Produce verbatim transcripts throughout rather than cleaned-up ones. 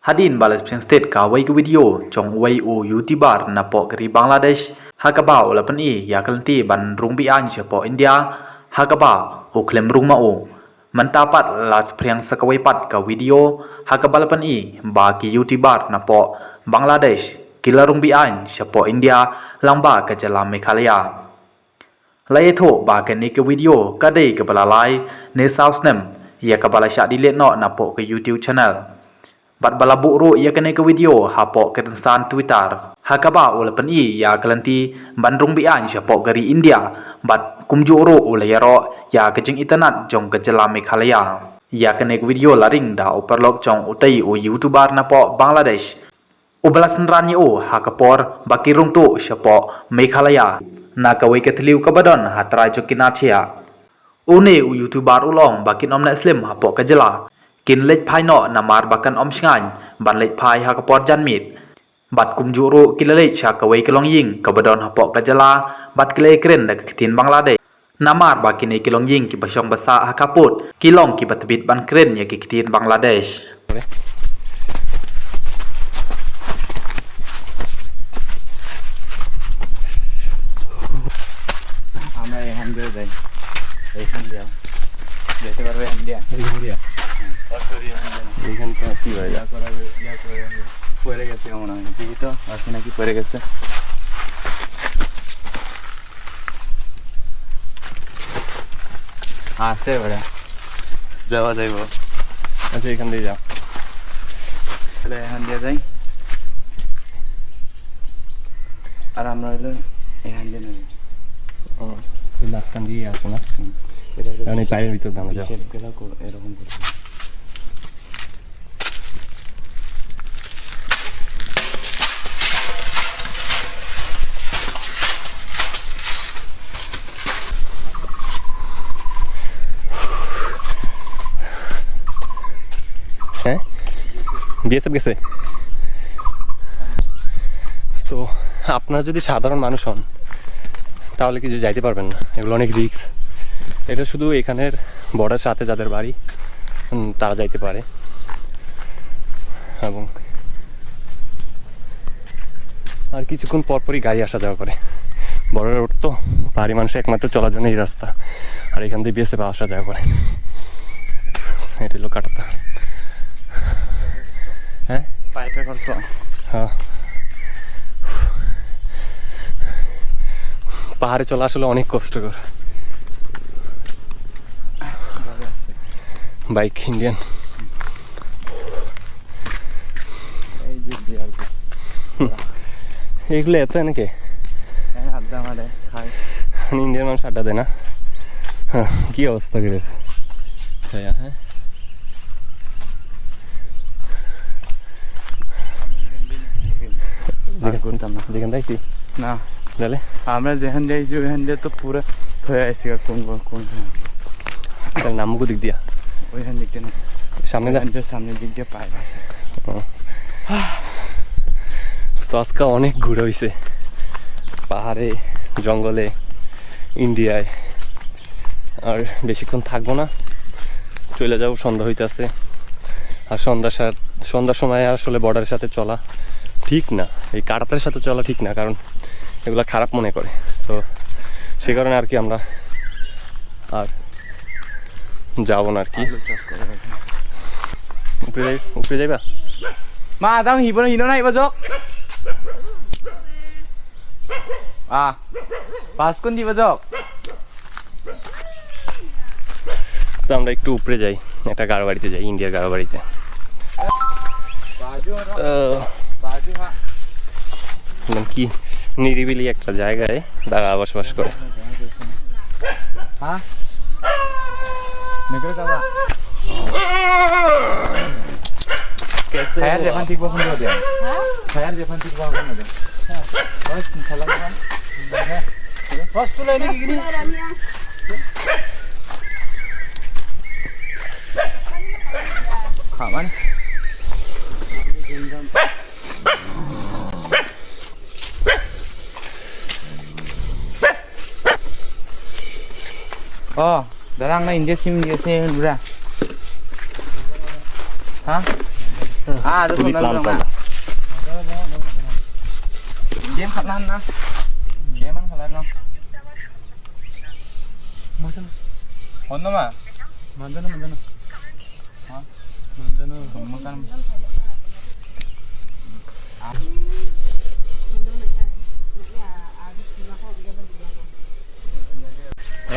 Hadien ba la pynshah stet kawei ka video jong uwei u YouTuber napoh ka ri Bangladesh, ha kaba u la pyni ïa ka lynti ban rung be-aiñ shapoh India, ha kaba u khlem rung ma u. Mynta pat la pynshah sa kawei pat ka video, ha kaba la pyni ba ki YouTuber napoh Bangladesh ki la rung be-aiñ shapoh India lyngba ka jylla Meghalaya. La ïathuh ba kane ka video ka dei kaba la lai ne saw snem ïa kaba la shah delete noh napoh ka YouTube channel. Bad ba la buh ruh ïa kane ka video hapoh ka rynsan Twitter, ha kaba u la pyni ïa ka lynti ban rung be-aiñ shapoh ka ri India, bad kumjuh ruh u la ïaroh ïa ka jingitynnad jong ka jylla Meghalaya. Ïa kane ka video la ring da u paralok jong utei u YouTuber napoh Bangladesh, uba la synran ïa u ha ka por ba ki rung tuh shapoh Meghalaya na kawei ka thliew kaba don ha trai jong ki Nathia. Une u YouTuber u la ong ba kin ym neh slem hapoh ka jylla, kin leit phai noh namar ba kan ym shngaiñ ban leit phai ha ka por janmiet. Bad kumjuh ruh ki la leit sha kawei ka longïing kaba don hapoh ka jylla, bad ki la ïakren da ka ktien Bangladesh. Namar ba kine ki longïing kiba shong ba sah ha ka pud ki long kiba tbit ban kren ïa ki ktien Bangladesh. আমরা এখান দিয়ে যাই, এখান দিয়ে যেতে পারবে এখান দিয়ে। এখান দিয়ে? হ্যাঁ। ও, সরি, এখান দিয়ে না। এখান তো কি হয়? ইয়া করা, ইয়া করা, পড়ে গেছে মনে হয়। দেখি তো, আছে নাকি পড়ে গেছে। আছে ওরা। যাওয়া যাইব। আচ্ছা, এখান দিয়ে যাও। তাহলে এখান দিয়ে যাই। আর আমরা হইলো এখান দিয়ে নেব। ও, এই মাঝখান দিয়ে আসো না? হুম। এটা হলো এখন এই পায়ের ভিতর দাঁড়া যাও। শেপ গুলো কর-, এরকম করে। হ্যাঁ, বিএসএফ গেছে। তো আপনারা যদি সাধারণ মানুষ হন, তাহলে কিছু যাইতে পারবেন না, এগুলো অনেক রিস্ক। এটা শুধু এখানের বর্ডার সাথে যাদের বাড়ি, উম, তারা যাইতে পারে। এবং আর কিছুক্ষণ পর পরই গাড়ি আসা যাওয়া করে। বড় রোড তো, পাহাড়ি মানুষ একমাত্র চলার জন্য এই রাস্তা। আর এখান দিয়ে বিএসএফ আসা যাওয়া করে। এটা হলো কাটাতা। হ্যাঁ? পাইপে করছো? হ্যাঁ। পাহাড়ে চলা আসলে অনেক কষ্টকর। বাইক ইন্ডিয়ান। এই যে বিয়ার। এগুলো এত এনেকে? হ্যাঁ, আড্ডা মারে, খায়। মানে ইন্ডিয়ান মানুষ আড্ডা দেয় না? হ্যাঁ, কি অবস্থা করে? হ্যাঁ, হ্যাঁ। আর করতাম না। যেখান থেকে কি? না। তাহলে? আমরা যেখান দিয়ে আইছি, ওইখান দিয়ে তো পুরো হয়ে আইছি, কোন, কোন, কোন, হ্যাঁ। তাহলে নামবো কোন দিক দিয়া? ওইখান দিক দিয়ে না। সামনে যা। ওইখান দিয়ে সামনের দিক দিয়ে পাইপ আছে। ও। তো আজকে অনেক ঘোরা হইছে। পাহাড়ে, জঙ্গলে, ইন্ডিয়ায়। আর বেশিক্ষণ থাকবো না, চলে যাবো, সন্ধ্যা হইতে আসতে। আর সন্ধ্যার সা-, সন্ধ্যার সময় আসলে বর্ডারের সাথে চলা ঠিক না, এই কাটাতারের সাথে চলা ঠিক না, কারণ এগুলা খারাপ মনে করে। তো সে কারণে আর কি আমরা আর যাবো না আর কি। আলু চাষ করে রাখি। উপরে যাই, উপরে যাইবা? মা, দাও, হিবো, হিনো নাই বাজক। আ, পাঁচ কোন দি বাজক? তো আমরা একটু উপরে যাই, একটা গারো বাড়িতে যাই, ইন্ডিয়ার গারো বাড়িতে। বাজু হাত, আহ, বাজু হাত। মানে কি নিরিবিলি একটা জায়গায় তারা বসবাস করে। হ্যাঁ? নেকড়ে কাবা। Kese hai? Jephan thik ba khun dia. Hai, jephan thik ba khun dia. Bas, salam ba. Bas, tu lai ni gini. Khaman. Oh, darang na India sim, India sim, bra. Ha? Ah, ada. Tuli pelan, pelan. Game khatlahar na. Game an khatlahar na. Honno ma? Manjano, manjano. Ha? Manjano. Makan.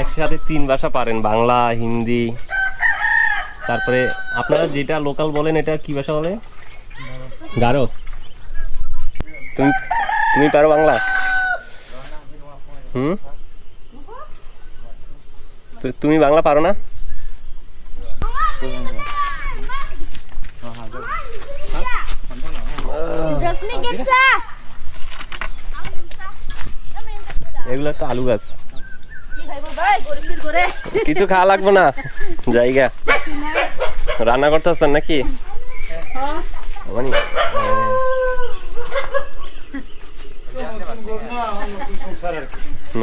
একসাথে তিন ভাষা পারেন, বাংলা, হিন্দি, তারপরে আপনারা যেটা লোকাল বলেন, এটা কি ভাষা বলে? গারো। তুমি, তুমি পারো বাংলা? হুম? তু-, তুমি বাংলা পারো না? এগুলো তো আলু গাছ। কিছু খাওয়া লাগবে না, জায়গা। রান্না করতে আসছেন নাকি? মানে,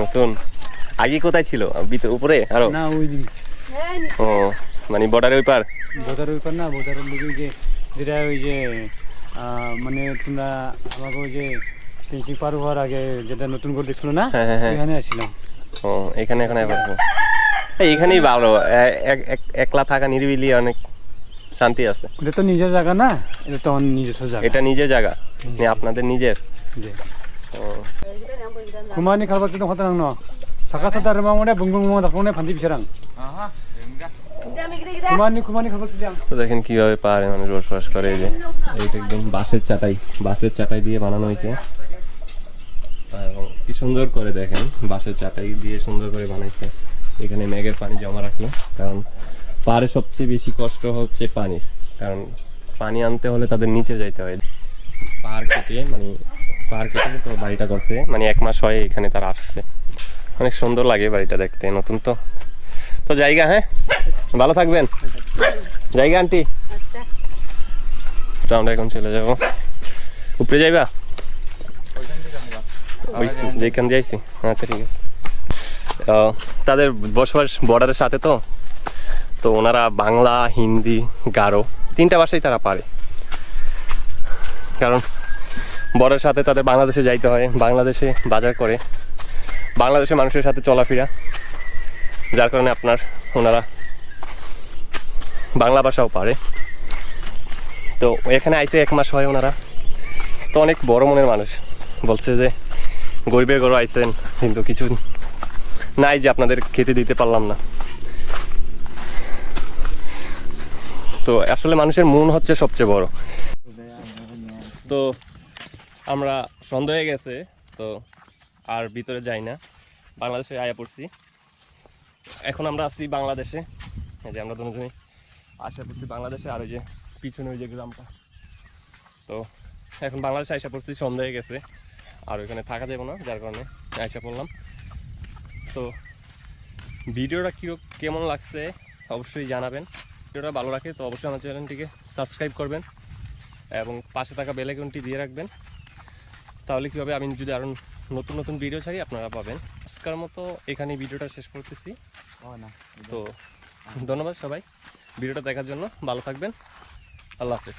নতুন। আগে কোথায় ছিল? ভিতরে, উপরে আরো? না, ওই দিকে। ও, মানে বর্ডারের ওই পার? বর্ডারের ওই পার না, বর্ডারের দিকে ওই যে, যেটা ওই যে, আহ, মানে তোমরা আমাকে ওই যে ফেন্সিং পার হওয়ার আগে যেটা নতুন করে দেখছিল না? হ্যাঁ, হ্যাঁ, হ্যাঁ। ওইখানে আসছিলাম। ও, এখানে এখন এখন। এই, এখানেই ভালো। এ-, এক-, এক-, একলা থাকা নিরিবিলি অনেক শান্তি আছে। এটা তো নিজের জায়গা না, এটা তো আমার নিজস্ব জায়গা। এটা নিজের জায়গা? হুম। মানে আপনাদের নিজের? জি। ও। Kumani khalbak tu hotan no. Saka sata remang mode bung bung mong dakone phanti bisarang. Kumani, kumani khalbak tu. তো দেখেন কিভাবে পাহাড়ে মানুষ বসবাস করে। এই যে এইটা একদম বাঁশের চাটাই, বাঁশের চাটাই দিয়ে বানানো হয়েছে। এবং কি সুন্দর করে দেখেন, বাঁশের চাটাই দিয়ে সুন্দর করে বানাইছে। এখানে মেঘের পানি জমা রাখে, কারণ পাহাড়ে সবচেয়ে বেশি কষ্ট হচ্ছে পানির, কারণ পানি আনতে হলে তাদের নিচে যাইতে হয়। পাহাড় কেটে, মানে, পাহাড় কেটে তো বাড়িটা করছে, মানে এক মাস হয় এখানে তারা আসছে। অনেক সুন্দর লাগে বাড়িটা দেখতে, নতুন তো। তো জায়গা, হ্যাঁ, ভালো থাকবেন। জায়গা আন্টি। আচ্ছা। তো আমরা এখন চলে যাব। উপরে যাইবা? ওই যেখান দিয়ে আইছি। আচ্ছা, ঠিক আছে। আহ, তাদের বসবাস বর্ডারের সাথে তো, তো ওনারা বাংলা, হিন্দি, গারো তিনটা ভাষাই তারা পারে। কারণ বর্ডারের সাথে তাদের বাংলাদেশে যাইতে হয়, বাংলাদেশে বাজার করে, বাংলাদেশের মানুষের সাথে চলাফেরা, যার কারণে আপনার ওনারা বাংলা ভাষাও পারে। তো এখানে আইছে এক মাস হয় ওনারা, তো অনেক বড় মনের মানুষ, বলছে যে গরিবের ঘরে আইছেন কিন্তু কিছু নাই যে আপনাদের খেতে দিতে পারলাম না। তো আসলে মানুষের মন হচ্ছে সবচেয়ে বড়। তো আমরা সন্ধ্যা হয়ে গেছে, তো আর ভিতরে যাই না, বাংলাদেশে আয়া পড়ছি। এখন আমরা আছি বাংলাদেশে, এই যে আমরা দুজনেই আশা করছি বাংলাদেশে। আর ওই যে পিছনে ওই যে গ্রামটা, তো এখন বাংলাদেশে আশা করছি, সন্ধ্যা হয়ে গেছে, আর ওইখানে থাকা যাবে না, যার কারণে আশা করলাম। তো ভিডিওটা কি, কেমন লাগছে অবশ্যই জানাবেন। ভিডিওটা ভালো লাগে তো অবশ্যই আমার চ্যানেলটিকে সাবস্ক্রাইব করবেন এবং পাশে থাকা বেল আইকনটি দিয়ে রাখবেন। তাহলে কী হবে, আমি যদি আরও নতুন নতুন ভিডিও ছাড়ি, আপনারা পাবেন। আজকের মতো এখানেই ভিডিওটা শেষ করতেছি। তো ধন্যবাদ সবাই ভিডিওটা দেখার জন্য, ভালো থাকবেন, আল্লাহ হাফেজ।